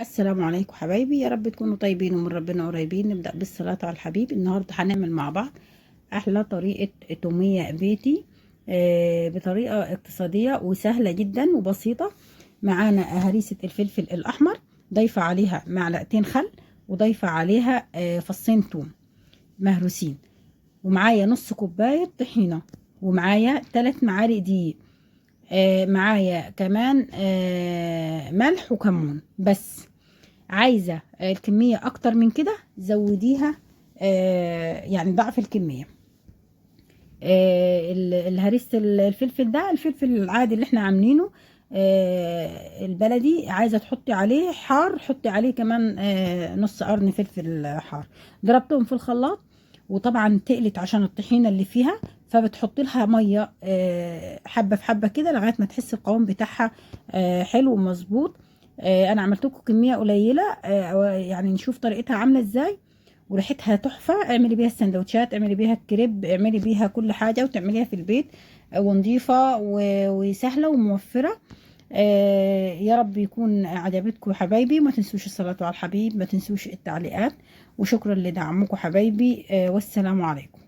السلام عليكم حبايبي، يا رب تكونوا طيبين ومن ربنا قريبين. نبدأ بالصلاة على الحبيب. النهاردة هنعمل مع بعض أحلى طريقة تومية بيتي، بطريقة اقتصادية وسهلة جدا وبسيطة. معانا هريسة الفلفل الأحمر، ضايفة عليها معلقتين خل، وضايفة عليها فصين توم مهروسين، ومعايا نص كوباية طحينة، ومعايا 3 معالق دقيق، معايا كمان ملح وكمون. بس عايزة الكمية أكتر من كده زوديها، يعني ضعف الكمية. الهريسة الفلفل ده، الفلفل العادي اللي احنا عاملينه، البلدي، عايزة تحطي عليه حار حطي عليه كمان، نص قرن فلفل حار. ضربتهم في الخلاط، وطبعا تقلت عشان الطحينة اللي فيها، فبتحطي لها مية، حبة في حبة كده لغاية ما تحس القوام بتاعها، حلو ومظبوط. انا عملت لكم كمية قليلة، يعني نشوف طريقتها عاملة ازاي، وريحتها تحفة. اعملي بيها السندوتشات، اعملي بيها الكريب، اعملي بيها كل حاجة، وتعمليها في البيت، ونظيفة وسهلة وموفرة. يا رب يكون عجبتكم حبايبي. ما تنسوش الصلاة على الحبيب، ما تنسوش التعليقات، وشكرا لدعمكم حبايبي. والسلام عليكم.